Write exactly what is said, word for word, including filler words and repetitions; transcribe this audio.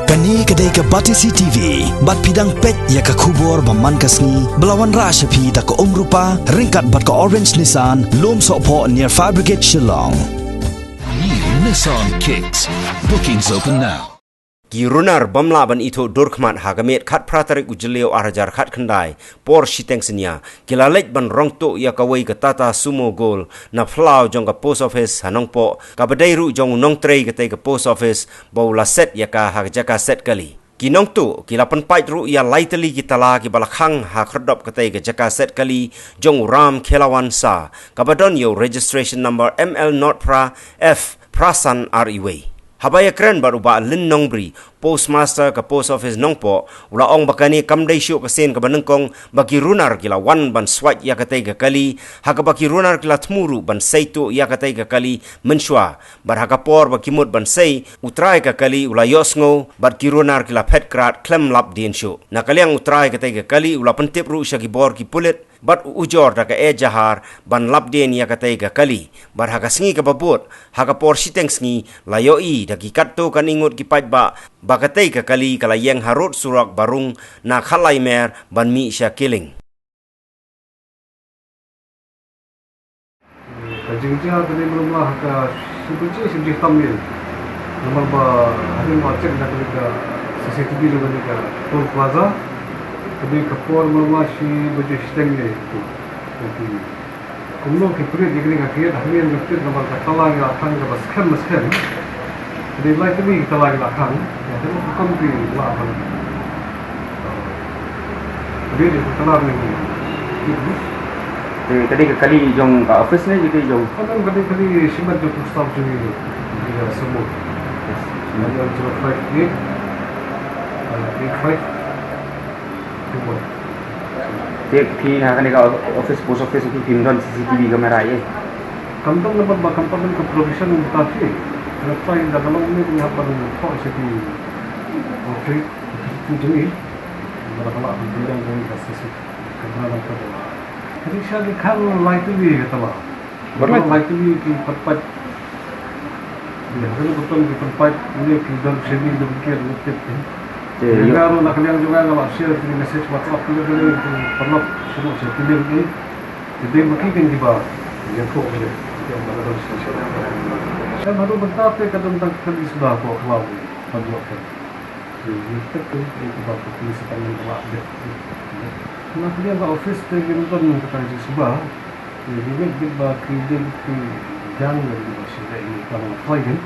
Kane ka dei ka Batesi T V, bad phi dang peit ïa ka khubor ba man ka sngi, ba la wanrah sha phi da ka Umrupa, ryngkat bad ka Orange Nissan, Lumsohphoh near Fire Brigade Shillong. New Nissan Kicks. Bookings open now. Ki runar bym lah ban ithuh dur khmat ha ka miet khatphra tarik u Jylliew ar hajar khatkhyndai, por shiteng synñia, ki la leit ban rong tuh ïa kawei ka Tata Sumo Gold na phyllaw jong ka post office ha Nongpoh, kaba dei ruh jong u nongtrei katei ka post office ba u la set ïa ka ha ka jaka set kali. Ki nongtuh ki la pynpait ruh ïa lai tylli ki tala kiba la khang ha khyrdop katei ka jaka set kali jong u Ram Khelawan Shah, kaba don ïa u registration number M L not phra F phra san ar iwei. Haba ïakren bad u Bah Lin Nongbri, postmaster ka post office Nongpoh, u la ong ba kane kam dei shuh ka sien kaba nyngkong ba ki runar ki la wan ban swait ïa katei ka kali, ha kaba ki runar ki la thmu ruh ban sei tuh ïa katei ka kali mynshuwa. Bad ha ka por ba ki mut ban sei, u trai ka kali u la ïohsngew, bad ki runar ki la phet krad khlem lap dien shuh. Na ka liang u trai katei ka kali u la pyntip ruh sha ki bor ki pulit, bad u ujor da ka ejahar ban lap dien ïa katei ka kali. Bad ha ka sngi kaba bud, ha ka por shiteng sngi, la ïohi da ki katto katne ngut ki paidbah ba katei ka kali ka la ïeng harud surok ba rung na Khatlai Mer ban mih sha Killing. Ka jingjia kane, mano mano ha ka, shibun shi, shibun shi tam ïa. Namar ba hadien ba check da kane ka C C T V jong kane ka Toll Plaza, kane ka por mano mano shi baje shiteng ïa. Kumno ki pynrit ïa kane ka kyiad, ha kane ka kyiad namar ka tala ki la khang kaba skhem skhem. Ka dei lai tylli ki tala ki la khang. Ïa, ka dei ka kam ki la khang. Ka dei ka tala ni. Te ka dei ka kali jong ka office ne, ka dei jong? Ka dei ka kali shimet jong ka staff jong ngi. Ïa, semua. Yes. Ïa, zero five eight. Uh, eight five. Te phi na kane ka office, post office, phi phim don C C T V camera ïa? Kam don, namar ba kam pat don ka provision mynta phi. Kane phi da ka long ne, phi hap ban thoh sha ki office, office jong ngi. Ba da ka lah ban pynlong ka C C T V camera da ka. Ka dei sha ki khang lai tylli ka tala. Baroh lai tylli ki pynpait. Ïa, ka dei baroh ki pynpait, ïa, ki don sha ki don ki don ki. Te, ïa, ïa, nga ruh na ka liang jong nga nga la share ki message WhatsApp ki don ki pynlong sha ki don ki. Ki don ma ki kan kiba ïathuh ki don. Ki don ba ka don sha sha. Sha haduh mynta te ka don tang kali suda ko khlaw. Pynlong kan. Ïa, ïa, te ki kiba ki police tang ba. Na ka liang ka office te ki don ka tang suba. Ïa, ïa, ïa, ba ki don ki jang ïa, ïa, ba shi ïa, ïa, ba ma poi din.